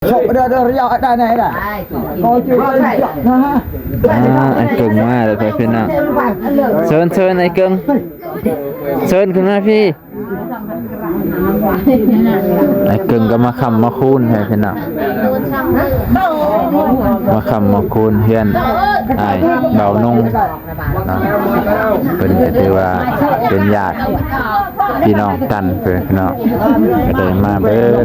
ເດີ ເດີ ໄດ້ ໄດ້ ໄດ້ ໄດ້ ອ່າ ອ້າຍເກິ່ງມາແລ້ວ ພີ່ນ້ອງ. ເຊີນ ເຊີນ ອ້າຍເກິ່ງ ເຊີນຂຶ້ນມາພີ້. ອ້າຍເກິ່ງກໍມາຄ້ຳມາຄູນໃຫ້ພີ່ນ້ອງ ມາຄ້ຳມາຄູນເຮືອນອ້າຍເບົານົງເນາະ. ເພິ່ນກໍຖືວ່າເປັນຍາດພີ່ນ້ອງກັນ ເພິ່ນເນາະ ກໍໄດ້ມາເບີດ.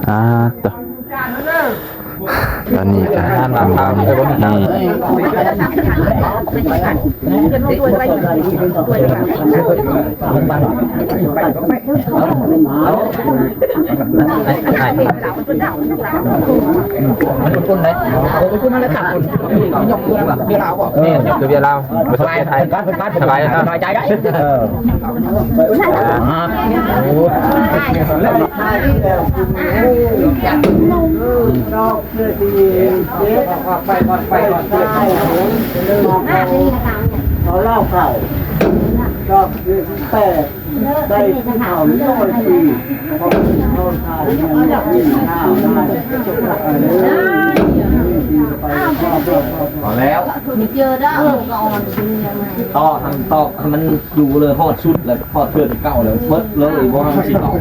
ອ່າ ຕອນນີ້ກໍກຳລັງນີ້ ມັນອຸ່ນໆເດ້ ເອົາອຸ່ນມາແລ້ວຕັກ ເບຍລາວບໍ່? ເອີ ເບຍລາວ ສະບາຍ ສະບາຍ ສະບາຍເນາະ ສະບາຍໃຈໄດ້ ເອີ ອ່າ ໂອ້ ເອົາເຫຼົ້າເຂົ້າ ດອກທີ່ແປດ ໄດ້ຜູ້ເຖົ້າຮ້ອຍປີ ເພາະເຂົາທານຍັງມີໜ້າໄດ້ ພໍແລ້ວ ມີເຈີດອກ ກໍອ່ອນ ຕໍ່ຫັ້ນ ຕໍ່ໃຫ້ມັນຢູ່ເລີຍ ຮອດສຸດແລ້ວ ຮອດເທື່ອທີ່ເກົ້າແລ້ວ ເບິດເລີຍ ບໍ່ໃຫ້ມັນຊິອອກ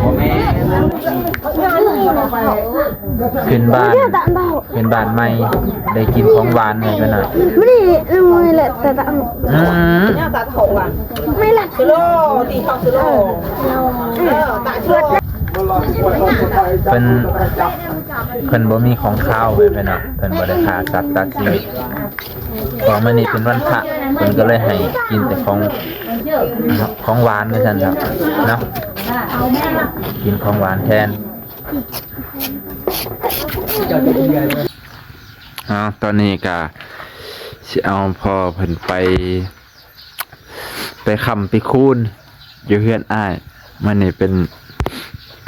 ພໍ່ແມ່ ຂຶ້ນບ້ານ ຂຶ້ນບ້ານໃໝ່ ໄດ້ກິນຂອງຫວານໃຫ້ເພິ່ນນະ ມື້ນີ້ ມື້ນີ້ແຫຼະ ແຕ່ຕະ ອືມ ແນວຕັດຂອງຫວານ ໄມ່ລະ ສະໂລ ຕີເຂົ້າສະໂລ ເອີ ຕະໂລ ເພິ່ນ ເພິ່ນບໍ່ມີຂອງຄາວເລີຍເນາະ ເພິ່ນບໍ່ໄດ້ຂ້າສັດຕັດຊີວິດ ເພາະມື້ນີ້ເປັນວັນພະ ເພິ່ນກໍເລີຍໃຫ້ກິນແຕ່ຂອງ ຂອງຫວານວ່າຊັ້ນເນາະ ເນາະ ກິນຂອງຫວານແທນ. ອ້າວ ຕອນນີ້ກະຊິເອົາພໍ່ເພິ່ນໄປ ໄປຄ້ຳໄປຄູນຢູ່ເຮືອນອ້າຍ. ມື້ນີ້ເປັນ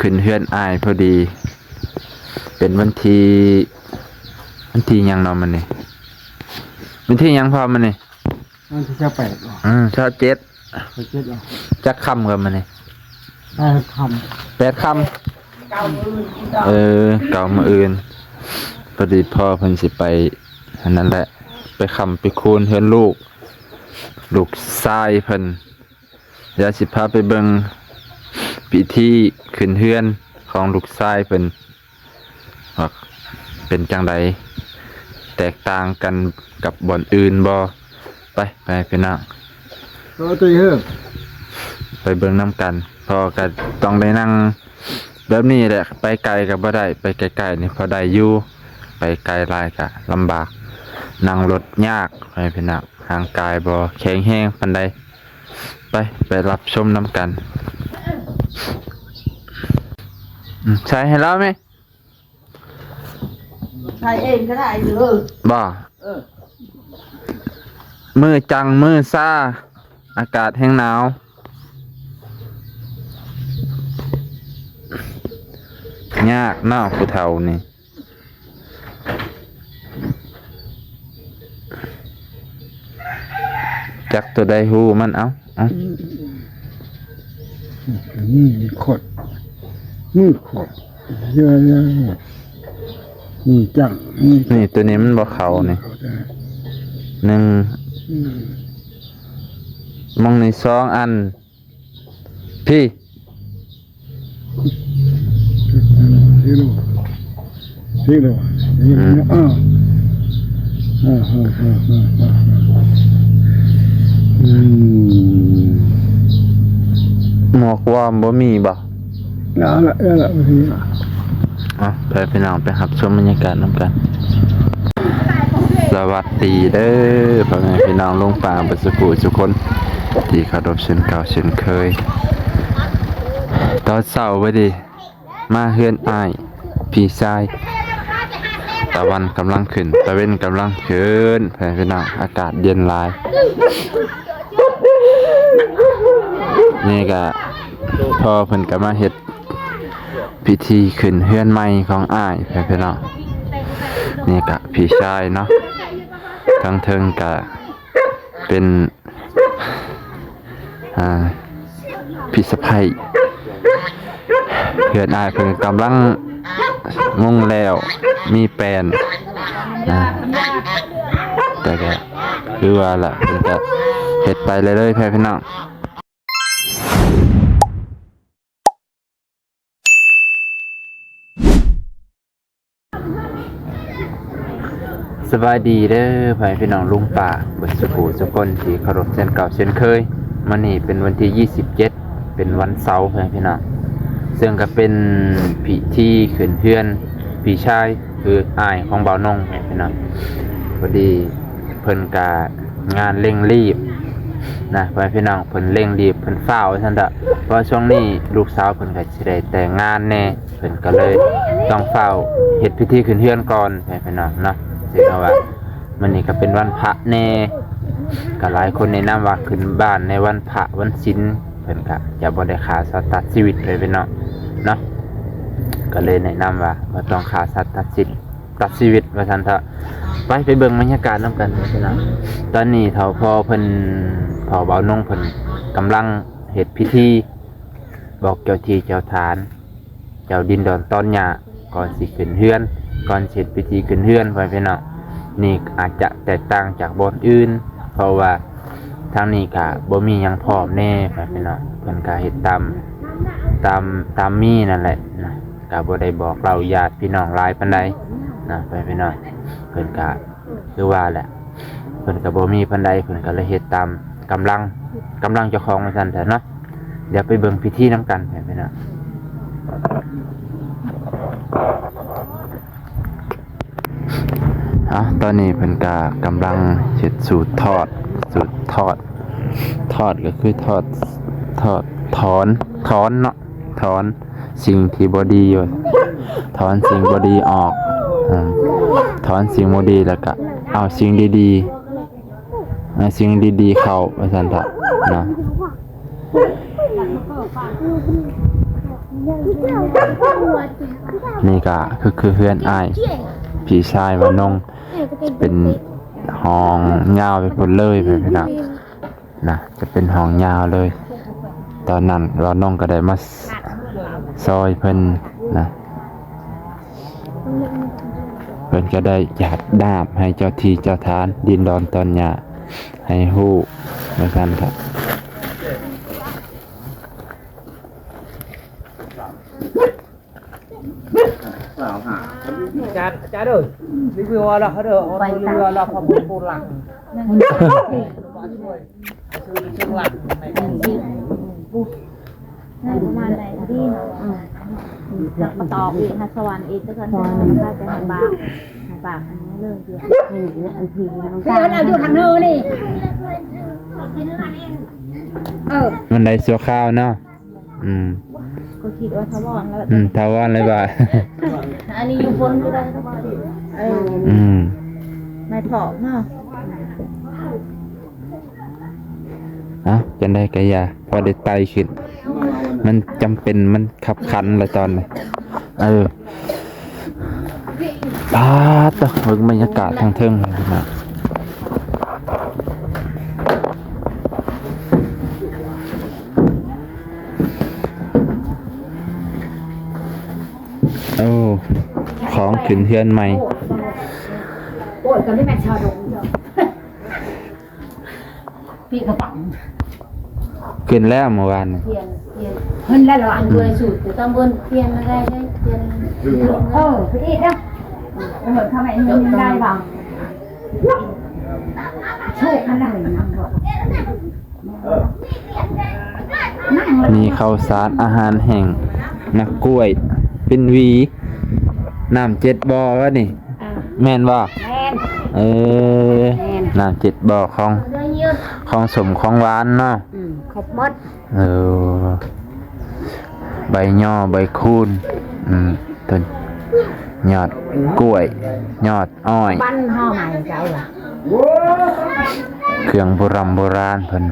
ຂຶ້ນເຮືອນອ້າຍພໍດີ ເປັນວັນທີ ວັນທີຫຍັງເນາະມື້ນີ້? ວັນທີຫຍັງພໍ່ມື້ນີ້? ວັນທີຊາວແປດບໍ? ອືມ ຊາວເຈັດ ຊາວເຈັດບໍ? ຈັກຄ່ຳກະມື້ນີ້? ແປດຄ່ຳ ແປດຄ່ຳ ເອີ ເກົ້າມື້ອື່ນ ພໍດີພໍ່ເພິ່ນຊິໄປ ອັນນັ້ນແຫຼະ ໄປຄ້ຳໄປຄູນເຮືອນລູກ ລູກຊາຍເພິ່ນ. ດຽວຊິພາໄປເບິ່ງພິທີຂຶ້ນເຮືອນຂອງລູກຊາຍເພິ່ນ ວ່າເປັນຈັ່ງໃດ ແຕກຕ່າງກັນກັບບ່ອນອື່ນບໍ່? ໄປ ໄປພີ່ນ້ອງ ເອີ ຕິເຮີ ໄປເບິ່ງນຳກັນ. ພໍ່ກໍຕ້ອງໄດ້ນັ່ງແບບນີ້ແຫຼະ ໄປໄກກໍບໍ່ໄດ້ ໄປໃກ້ໆນີ້ພໍໄດ້ຢູ່ ໄປໄກຫຼາຍກໍລຳບາກ ນັ່ງລົດຍາກ ພໍ່ແມ່ພີ່ນ້ອງ ຮ່າງກາຍບໍ່ແຂງແຮງປານໃດ. ໄປ ໄປຮັບຊົມນຳກັນ. ອືມ ໃສ່ໃຫ້ລາວແມະ. ໃສ່ເອງກໍໄດ້ເດີ. ບໍ່? ເອີ. ມືຈັງມືຊາ ອາກາດແຮງໜາວ. ຍາກເນາະ ຜູ້ເຖົ້ານີ້. ຈັກໂຕໃດຮູ້ມັນ ເອົາ ເອົາ. ອືມ ນີ້ຂອດ ມືຂອດ ເຍອະໆ ນີ້ຈັງ ນີ້ ນີ້ ໂຕນີ້ມັນບໍ່ເຂົ້ານີ້ ໜຶ່ງ ອືມ ໝ່ອງນີ້ສອງອັນ. ພີ້ ພີ້ໂລ ພີ້ໂລ ອືມ ເອີ ເອີ ເອີ ເອີ ອືມ ໝວກວອມບໍ່ມີບໍ່? ເອົາລະ ເອົາລະ ບໍ່ມີລະ. ອ່ະ ໄປພີ່ນ້ອງ ໄປຮັບຊົມບັນຍາກາດນຳກັນ. ສະຫວັດດີເດີ ພໍ່ແມ່ພີ່ນ້ອງລຸງປ້າເບິດສຸຜູ້ສຸຄົນ ທີ່ເຄົາລົບເຊັ່ນເກົ່າເຊັ່ນເຄີຍ. ຕອນເຊົ້າເວີຍເດ ມາເຮືອນອ້າຍພີ່ຊາຍ ຕາວັນກຳລັງຂຶ້ນ ຕາເວັນກຳລັງຂຶ້ນ ພໍ່ແມ່ພີ່ນ້ອງ ອາກາດເຢັນຫຼາຍ. ນີ້ກະພໍ່ເພິ່ນກະມາເຮັດ ພິທີຂຶ້ນເຮືອນໃໝ່ຂອງອ້າຍ ພີ່ນ້ອງ. ນີ້ກະພີ່ຊາຍເນາະ ທາງເທິງກະເປັນ ອ່າ ພີ່ສະໃພ້ ເຮືອນອ້າຍເພິ່ນກຳລັງມຸງແລ້ວ ມີແປ້ນ ອ່າ ແຕ່ກະຄືວ່າລະ ເພິ່ນກະເຮັດໄປເລື້ອຍໆ ແພພີ່ນ້ອງ. ສະບາຍດີເດີພໍ່ແມ່ພີ່ນ້ອງລຸງປ້າເບິດສູ່ຜູ້ສູ່ຄົນທີ່ເຄົາລົບເຊັ່ນເກົ່າເຊັ່ນເຄີຍ. ມື້ນີ້ເປັນວັນທີຊາວເຈັດ ເປັນວັນເສົາ ພໍ່ແມ່ພີ່ນ້ອງ ເຊິ່ງກະເປັນພິທີຂຶ້ນເຮືອນພີ່ຊາຍ ຄືອ້າຍຂອງບ່າວນົງ ພໍ່ແມ່ພີ່ນ້ອງ. ພໍດີເພິ່ນກະງານເລັ່ງລີບນະ ພໍ່ແມ່ພີ່ນ້ອງ ເພິ່ນເລັ່ງລີບ ເພິ່ນຟ້າວວ່າຊັ້ນເຖາະ ເພາະວ່າຊ່ວງນີ້ລູກສາວເພິ່ນກະຊິໄດ້ແຕ່ງງານແດ່. ເພິ່ນກະເລີຍຕ້ອງຟ້າວເຮັດພິທີຂຶ້ນເຮືອນກ່ອນ ແມ່ພີ່ນ້ອງເນາະ. ເຊິ່ງວ່າມື້ນີ້ກະເປັນວັນພະແດ່ ກະຫຼາຍຄົນແນະນຳວ່າຂຶ້ນບ້ານໃນວັນພະວັນສິນ ເພິ່ນກະຈະບໍ່ໄດ້ຂ້າສັດຕັດຊີວິດ ແມ່ພີ່ນ້ອງເນາະ. ກະເລີຍແນະນຳວ່າບໍ່ຕ້ອງຂ້າສັດຕັດສິນ ຕັດຊີວິດວ່າຊັ້ນເຖາະ. ໄປ ໄປເບິ່ງບັນຍາກາດນຳກັນ ແມ່ພີ່ນ້ອງ. ຕອນນີ້ເຖົ້າພໍ່ເພິ່ນ ພໍ່ບ່າວນົງເພິ່ນກຳລັງເຮັດພິທີ ບອກເຈົ້າທີ່ເຈົ້າຖານ ເຈົ້າດິນດອນຕອນຫຍ້າ ກ່ອນຊິຂຶ້ນເຮືອນ ກ່ອນຊິເຮັດພິທີຂຶ້ນເຮືອນ ພໍ່ແມ່ພີ່ນ້ອງ. ນີ້ອາດຈະແຕກຕ່າງຈາກບ່ອນອື່ນ ເພາະວ່າທາງນີ້ກະບໍ່ມີຫຍັງພ້ອມແດ່ ພໍ່ແມ່ພີ່ນ້ອງ. ເພິ່ນກະເຮັດຕາມ ຕາມ ຕາມມີນັ້ນແຫຼະນະ ກະບໍ່ໄດ້ບອກເລົ່າຍາດພີ່ນ້ອງຫຼາຍປານໃດນະ ພໍ່ແມ່ພີ່ນ້ອງ. ເພິ່ນກະ ຄືວ່າແຫຼະ ເພິ່ນກະບໍ່ມີປານໃດ ເພິ່ນກະເລີຍເຮັດຕາມກຳລັງ ກຳລັງເຈົ້າຂອງວ່າຊັ້ນເຖາະເນາະ. ດຽວໄປເບິ່ງພິທີນຳກັນ ພີ່ນ້ອງ. ເອົາ ຕອນນີ້ເພິ່ນກະກຳລັງເຮັດສູດຖອດ ສູດຖອດ ຖອດກະຄືຖອດ ຖອດ ຖອນ ຖອນເນາະ ຖອນສິ່ງທີ່ບໍ່ດີ ຖອນສິ່ງບໍ່ດີອອກ ອາ ຖອນສິ່ງບໍ່ດີ ແລ້ວກະເອົາສິ່ງດີໆ ເອົາສິ່ງດີໆເຂົ້າວ່າຊັ້ນເຖາະເນາະ. ນີ້ກະຄື ຄືເຮືອນອ້າຍ ພີ່ຊາຍບ່າວນົງ ເປັນຫ້ອງຍາວໄປພຸ້ນເລີຍ ພີ່ນ້ອງ. ນະ ຈະເປັນຫ້ອງຍາວເລີຍ. ຕອນນັ້ນບ່າວນົງກະໄດ້ມາ ຊ- ຊ່ອຍເພິ່ນນະ ເພິ່ນກະໄດ້ຢາດນ້ຳໃຫ້ເຈົ້າທີ່ເຈົ້າຖານ ດິນດອນຕອນຫຍ້າ ໃຫ້ຮູ້ວ່າຊັ້ນເຖາະ. ອາຈານ ອາຈານເດີ ຣີວິວລະເດີ ຣີວິວລະ ປະມານໃດດີເນາະ ອືມ ມາຕອບອີກ ຫາສະຫວັນອີກ ແຕ່ກ່ອນຈະໃຫ້ບາກ ໃຫ້ບາກອັນນີ້ເລີຍ ເອີ ອັນທີ່ ເອົາຢູ່ທາງເນີນີ້ ເອີ ມັນໄດ້ຊົ່ວຄາວເນາະ. ອືມ ກໍຄິດວ່າຖາວອນແລ້ວ ອືມ ຖາວອນເລີຍວ່າ ອັນນີ້ຢູ່ພົ້ນຢູ່ໄດ້ ເອີ ອືມ ໄມ້ເຖາະເນາະ. ເອົ້າ ຈັ່ງໃດກະຢ່າ ພໍໄດ້ໄຕ່ຂຶ້ນ ມັນຈຳເປັນ ມັນຄັບຂັນລະຕອນນີ້ ເອີ. ປາດໂທ້ ເບິ່ງບັນຍາກາດທາງເທິງ ໂອ້ ຂອງຂຶ້ນເຮືອນໃໝ່ ໂອ້ຍ ກະມີແມ່ນຊາວດົງ ປີກະປັງ ຂຶ້ນແລ້ວມື້ວານນີ້ ປ່ຽນ ປ່ຽນ ຂຶ້ນແລ້ວລະ ອັນ ອືມ ເມື່ອຍສຸດ ຕຳບົນປ່ຽນມາໄດ້ເລີຍ ປ່ຽນ ເອີ ໄປອີກເດີ ເອີ ທຳໄມມັນໄດ້ບໍ່ ໂຊກມັນໄດ້ນຳບໍ່ ມີເຂົ້າສານ ອາຫານແຫ້ງ ໝາກກ້ວຍ ເປັນຫວີ ນ້ຳເຈັດບໍ່ວະນີ້ ເອີ ແມ່ນບໍ່? ແມ່ນ ເອີ ແມ່ນ ນ້ຳເຈັດບໍ່ ຂອງ ຂອງສົ້ມຂອງຫວານເນາະ ອືມ ຄົບໝົດ ເອີ ໃບຍໍ່ ໃບຄູນ ອືມ ຕົ້ນ ຍອດກ້ວຍ ຍອດອ້ອຍ ບັ້ນຫໍ່ໃໝ່ເຈົ້າ ເຄື່ອງໂບຣຳໂບລານເພິ່ນ.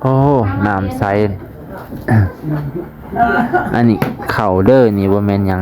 ໂອ້ ນ້ຳໃສ ອັນນີ້ເຂົ້າເດີ ນີ້ບໍ່ແມ່ນຫຍັງ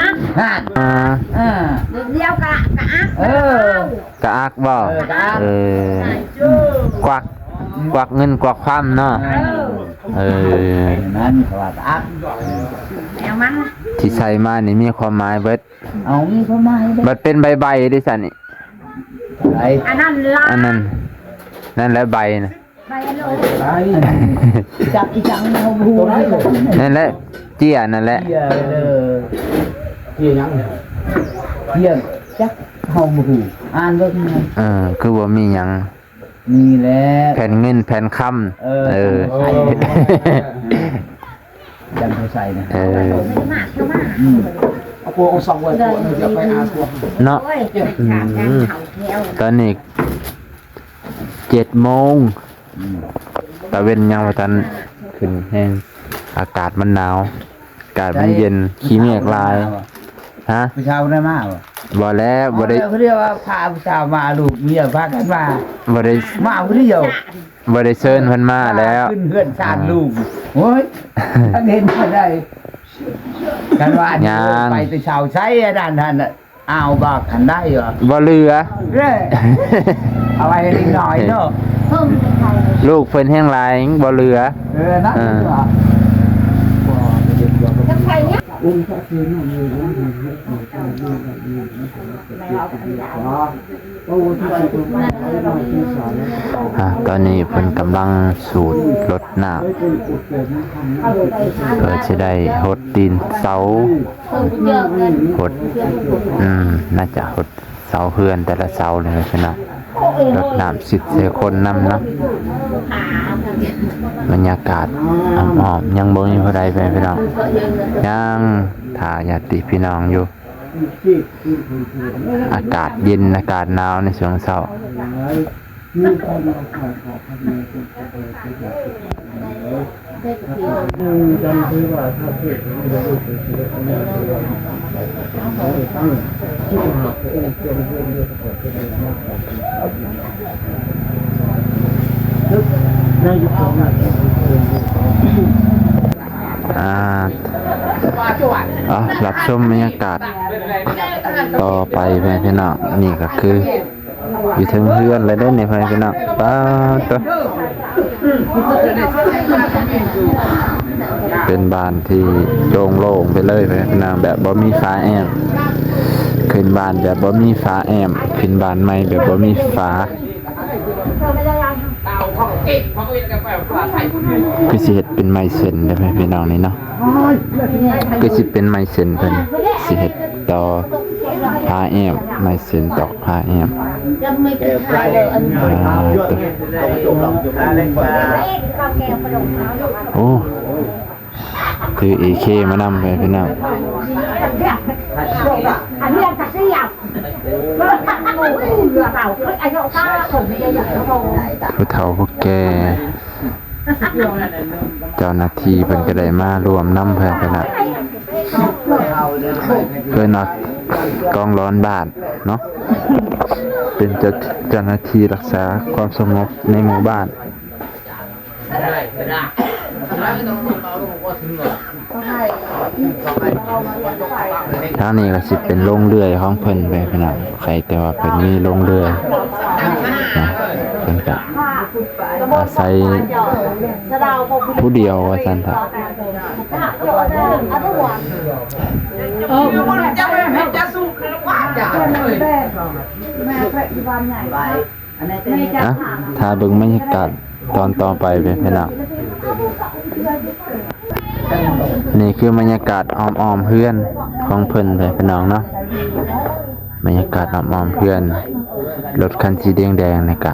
ອັກ ຫັ້ນ ອ່າ ເອີ ດຽວກະ ກະອັກ ເອີ ກະອັກບໍ່ ເອີ ກະອັກ ເອີ ກວັກ ກວັກເງິນກວັກຄຳເນາະ ເອີ ເອີ ນັ້ນເຂົາວ່າກະອັກ ແນວມັນ ທີ່ໃສ່ມານີ້ມີຄວາມໝາຍເບິດ ເອົາ ມີຄວາມໝາຍເດ້ ບັດເປັນໃບໆເດ້ຊັ້ນນີ້ ໃບ ອັນນັ້ນລະ ອັນນັ້ນ ນັ້ນແຫຼະໃບນະ ໃບໂລ ໃບ ຈັກອີ່ຫຍັງເຮົາບໍ່ຮູ້ ນັ້ນແຫຼະ ເຈ້ຍນັ້ນແຫຼະ ເຈ້ຍເດີ ເຈ້ຍຫຍັງ ເຈ້ຍ ຈັກເຮົາບໍ່ຮູ້ ອ່ານເບິ່ງ ເອີ ຄືບໍ່ມີຫຍັງ ນີ້ແຫຼະ ແຜ່ນເງິນແຜ່ນຄຳ ເອີ ເອີ ຈັນເຂົາໃສ່ນະ ເອີ ອືມ ເອົາພວກເອົາຊອກໄວ້ພວກນີ້ຈະໄປຫາພວກເນາະ ອືມ ຕອນນີ້ເຈັດໂມງ ອືມ ຕາເວັນຍັງບໍ່ທັນຂຶ້ນແຮງ ອາກາດມັນໜາວ ອາກາດມັນເຢັນ ໃສ ຂີ້ເມກຫຼາຍ ຮະ ຜູ້ສາວໄດ້ມາບໍ່? ບໍ່ແລ້ວ ບໍ່ໄດ້ ເຂົາເອີ້ນວ່າພາຜູ້ສາວມາ ລູກເມຍພາກັນມາ ບໍ່ໄດ້ ມາຜູ້ດຽວ ບໍ່ໄດ້ເຊີນເພິ່ນມາແລ້ວ ຂຶ້ນເຮືອນຊານ ອ່າ ລູກ ໂອ້ຍ ຄັນເຫັນບໍ່ໄດ້ ຄັນວ່າ ຍ່າງ ໄປແຕ່ເຊົ້າໃສອັນນັ້ນຫັ້ນ ອ້າວ ບາກຫັ້ນໄດ້ບໍ່? ບໍ່ເຫຼືອ ເດ້ ເອົາໄວ້ໃຫ້ເດັກນ້ອຍເນາະ ລູກເພິ່ນແຮງຫຼາຍ ບໍ່ເຫຼືອ ເອີ ນັ້ນ ເອີ ອ່າ ຕອນນີ້ເພິ່ນກຳລັງສູດລົດນ້ຳ ເພື່ອຊິໄດ້ຫົດຕີນເສົາ ຫົດ ອືມ ໜ້າຈະຫົດເສົາເຮືອນແຕ່ລະເສົານີ້ແຫຼະພີ່ນ້ອງ ລົດນ້ຳສິດໃສ່ຄົນນຳເນາະ ບັນຍາກາດອ້ອມໆ ຍັງບໍ່ມີຜູ້ໃດໄປພີ່ນ້ອງ ຍັງຖ້າຍາດຕິພີ່ນ້ອງຢູ່. ອາກາດເຢັນ ອາກາດໜາວໃນຊ່ວງເຊົ້າ. ອ່າ ເອົາ ຮັບຊົມບັນຍາກາດຕໍ່ໄປ ພໍ່ແມ່ພີ່ນ້ອງ. ນີ້ກໍຄືຢູ່ເທິງເຮືອນແລ້ວເດ້ນີ້ ພໍ່ແມ່ພີ່ນ້ອງ. ປາດໂທ້ ເປັນບ້ານທີ່ໂລ່ງໆໄປເລີຍ ພີ່ນ້ອງ, ແບບບໍ່ມີຝາແອ້ມ. ຂຶ້ນບ້ານແບບບໍ່ມີຝາແອ້ມ, ຂຶ້ນບ້ານໃໝ່ແບບບໍ່ມີຝາ. ຄືຊິເຮັດເປັນໄມ້ເຊັນເດ້ ພີ່ນ້ອງນີ້ເນາະ, ຄືຊິເປັນໄມ້ເຊັນເພິ່ນຊິເຮັດຕໍ່ຝາແອ້ມ, ໄມ້ເຊັນຕອກຝາແອ້ມ. ອ່າ ໂອ້ ຖືເອເຄມານຳ ພີ່ນ້ອງ. ຜູ້ເຖົ້າຜູ້ແກ່ ເຈົ້າໜ້າທີ່ເພິ່ນກໍໄດ້ມາຮ່ວມນຳ ເພິ່ນກໍນະ ເພິ່ນວ່າກອງຫຼອນບ້ານເນາະ, ເປັນເຈົ້າ ເຈົ້າໜ້າທີ່ຮັກສາຄວາມສະຫງົບໃນໝູ່ບ້ານ. ທາງນີ້ກໍຊິເປັນໂລງເລື່ອຍຂອງເພິ່ນໄປ ພີ່ນ້ອງ, ໃຄແຕ່ວ່າເພິ່ນມີໂລງເລື່ອຍນະ, ເພິ່ນກໍອາໄສຜູ້ດຽວວ່າຊັ້ນເຖາະ. ອ່ະ ຖ້າເບິ່ງບັນຍາກາດຕອນຕໍ່ໄປເດີພີ່ນ້ອງ. ນີ້ຄືບັນຍາກາດອ້ອມໆເຮືອນຂອງເພິ່ນເດີພີ່ນ້ອງເນາະ, ບັນຍາກາດອ້ອມໆເຮືອນ. ລົດຄັນສີແດງໆນີ້ກະ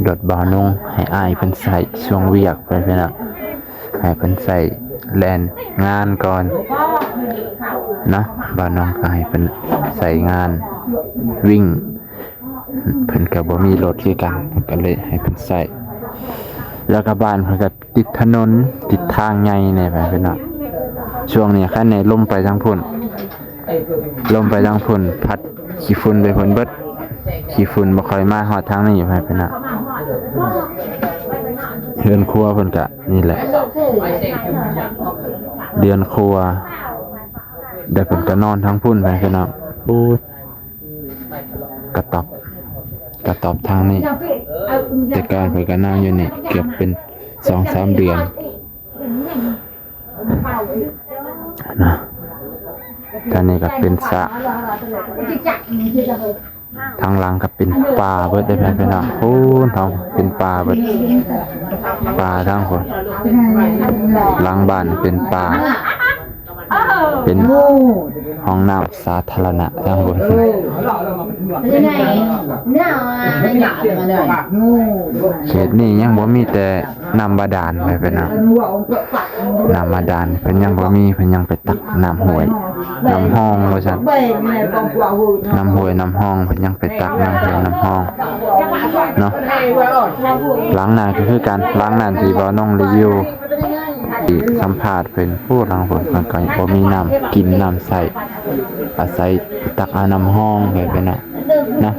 ລົດບ່າວນົງ ໃຫ້ອ້າຍເພິ່ນໃຊ້ຊ່ວງວຽກໄປພີ່ນ້ອງ, ໃຫ້ເພິ່ນໃຊ້ແລ່ນງານກ່ອນເນາະ, ບ່າວນົງກໍໃຫ້ເພິ່ນໃຊ້ງານວິ່ງ. ເພິ່ນກໍບໍ່ມີລົດຄືກັນ ເພິ່ນກໍເລີຍໃຫ້ເພິ່ນໃຊ້. ແລ້ວກໍບ້ານເພິ່ນກໍຕິດຖະໜົນ ຕິດທາງໃຫຍ່ແດ່ ພີ່ນ້ອງ. ຊ່ວງນີ້ຄັນແນ່ລົມໄປທາງພຸ້ນ ລົມໄປທາງພຸ້ນ ພັດຂີ້ຝຸ່ນໄປພຸ້ນເບິດ, ຂີ້ຝຸ່ນບໍ່ຄ່ອຍມາຮອດທາງນີ້ ພີ່ນ້ອງ. ເຮືອນຄົວເພິ່ນກໍນີ້ແຫຼະ ເຮືອນຄົວ, ແລ້ວເພິ່ນກໍນອນທາງພຸ້ນ ພີ່ນ້ອງ. ໂອ້ ກະຕອບ ກະຕອບທາງນີ້. ແຕ່ກ່ອນເພິ່ນກໍນັ່ງຢູ່ນີ້ເກືອບເປັນສອງສາມເດືອນນະ. ທາງນີ້ກໍເປັນສະ, ທາງຫຼັງກໍເປັນປ່າເບິດເດ້ ພີ່ນ້ອງ. ພຸ້ນ ທາງເປັນປ່າເບິດ, ປ່າທາງພຸ້ນ, ຫຼັງບ້ານເປັນປ່າ. ເປັນຫ້ອງນ້ຳສາທາລະນະທາງພຸ້ນ. ເຂດນີ້ຍັງບໍ່ມີແຕ່ນ້ຳບາດານ ພີ່ນ້ອງ, ນ້ຳບາດານເພິ່ນຍັງບໍ່ມີ, ເພິ່ນຍັງໄປຕັກນ້ຳຫ້ວຍນ້ຳຮ່ອງວ່າຊັ້ນ, ນ້ຳຫ້ວຍນ້ຳຮ່ອງເພິ່ນຍັງໄປຕັກນ້ຳຫ້ວຍນ້ຳຮ່ອງເນາະ. ຫຼັງນັ້ນກໍຄືກັນ, ຫຼັງນັ້ນທີ່ບ່າວນົງຣີວິວ ທີ່ສຳພາດເພິ່ນ ໂອ້ ຫຼັງພຸ້ນ ເພິ່ນກໍບໍ່ມີນ້ຳກິນນ້ຳໃຊ້, ອາໄສຕັກເອົານ້ຳຮ່ອງໄປເນາະ ນະ.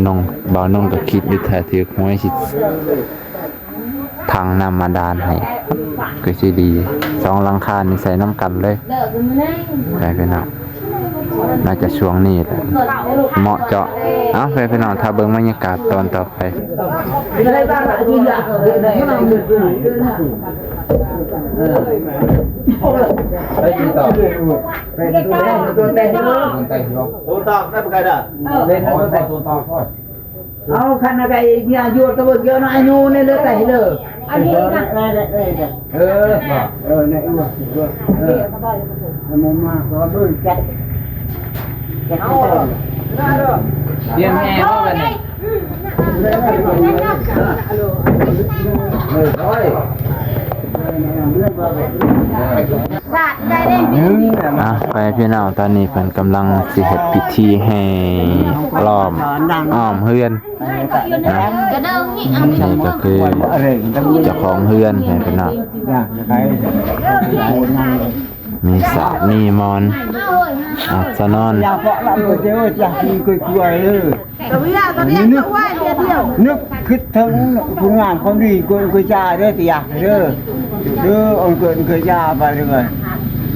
ນ້ອງ ບ່າວນົງກໍຄິດຢູ່ ຖ້າຖືກຫວຍຊິຖັງນ້ຳບາດານໃຫ້ ຄືຊິດີ, ສອງຫຼັງຄານີ້ໃສ່ນຳກັນເລີຍ ໄປເນາະ. ໜ້າຈະຊ່ວງນີ້ແຫຼະ ເໝາະເຈາະ. ເອົາ ໄປພີ່ນ້ອງ ຖ້າເບິ່ງບັນຍາກາດຕອນຕໍ່ໄປ. ເອົາ ຄັນນະໄກເມຍຢູ່ຕະເບີດເກີນອາຍຸນີ້ເລີຍໄຕເລີຍ. ອັນນີ້ນະ ເອີ ເອີ ໃນອີກ ເອີ ມັນມາກໍເບິ່ງຈັດ ຈັດ ຕຽມແຫ່ບໍ່ບັດນີ້? ເອີ ໂອ້ຍ ສາດໄດ້ເດ້. ອ່ະ ໄປພີ່ນ້ອງ ຕອນນີ້ເພິ່ນກຳລັງຊິເຮັດພິທີແຫ່ລ້ອມອ້ອມເຮືອນນະ. ນີ້ກໍຄືເຈົ້າຂອງເຮືອນໃຫ້ເພິ່ນເນາະ, ມີສາດ ມີໝອນ ອາດຈະນອນ ນຶກຄິດເຖິງຄຸນງາມຄວາມດີ ເກີດເກີດຢາເດີ ຕະຢາເດີ ເດີ ເກີດເກີດຢາໄປເລີຍ.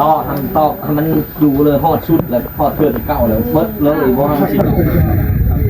ຕໍ່ ທຳຕໍ່ໃຫ້ມັນຢູ່ເລີຍ ຮອດສຸດແລ້ວ ຮອດເທື່ອທີ່ເກົ້າແລ້ວ ເບິດເລີຍ ບໍ່ໃຫ້ມັນສິ້ນ.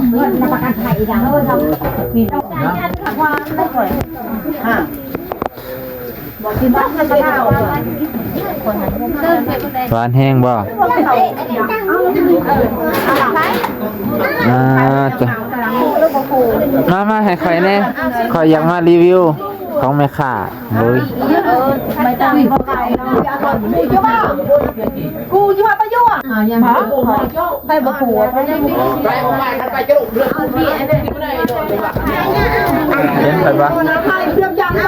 ຫວານແຮງບໍ່? ອ່າ ຈ້ະ ມາ ມາໃຫ້ຂ້ອຍແດ່ ຂ້ອຍຢາກມາຣີວິວຂອງແມ່ຄ້າ. ເອີຍ ໄປຕາມເຂົາເຈົ້າ ກູຢູ່ວ່າໄປຢູ່ອ່ະ ໄປບໍ່ຜູ້ ໄປບໍ່ຜູ້ ເຫັນຂ້ອຍບໍ່? ຮະ? ຍັງກ່ອນ ເ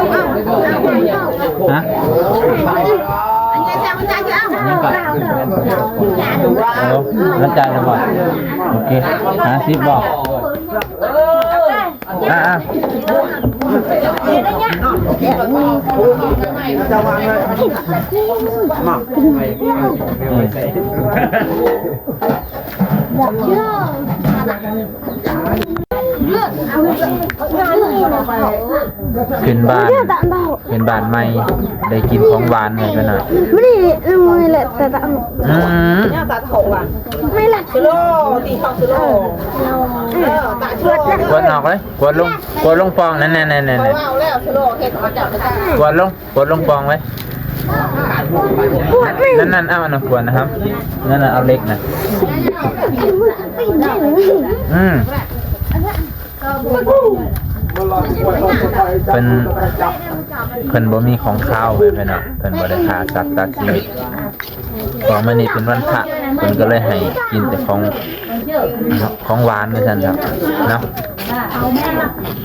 ອີ ມັນຈ່າຍແລ້ວບໍ່? ໂອເຄ ຫ້າສິບບໍ່? ອ່າ ອ່າ ມາ ຂຶ້ນບ້ານ ຂຶ້ນບ້ານໃໝ່ ໄດ້ກິນຂອງຫວານໃໝ່ໄປໜ້ອຍ. ມື້ນີ້ ມື້ນີ້ແຫຼະ ແຕ່ຕາ ອືມ ແນວຕາຂອງຫວານ ແມ່ນລະ ສະໂລ ຕີເຂົ້າສະໂລ ເອີ ຕາ ກວດອອກເລີຍ ກວດລົງ ກວດລົງປ່ອງ ນັ້ນໆໆໆ ເວົ້າແລ້ວ ສະໂລ ເຮັດເຂົາເຈົ້າ ກວດລົງ ກວດລົງປ່ອງໄວ້ ນັ້ນໆ ເອົາອັນນັ້ນກວດນະ ນັ້ນໆ ເອົາເຫຼັກນະ ອືມ. ເພິ່ນ ເພິ່ນບໍ່ມີຂອງຄາວເວີ້ຍ ເພິ່ນເນາະ ເພິ່ນບໍ່ໄດ້ຂ້າສັດຕັດຊີວິດ ເພາະມື້ນີ້ເປັນວັນພະ ເພິ່ນກໍເລີຍໃຫ້ກິນແຕ່ຂອງ ຂອງຫວານວ່າຊັ້ນເນາະ ເນາະ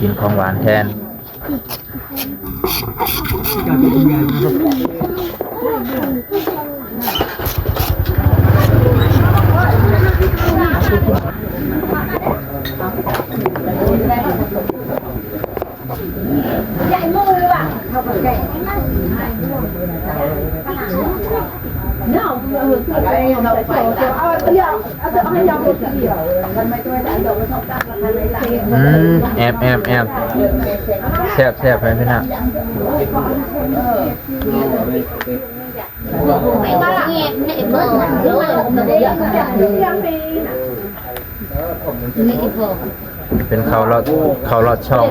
ກິນຂອງຫວານແທນ. ອືມ ແອບ ແອບ ແອບ ແຊບ ແຊບ ເພິ່ນ ພີ່ນ້ອງ. ເປັນເຂົ້າລອດ ເຂົ້າລອດຊ່ອງ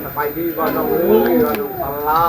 ສະບາຍດີບໍ່ນ້ອງເອີຍ ນ້ອງພາລະ.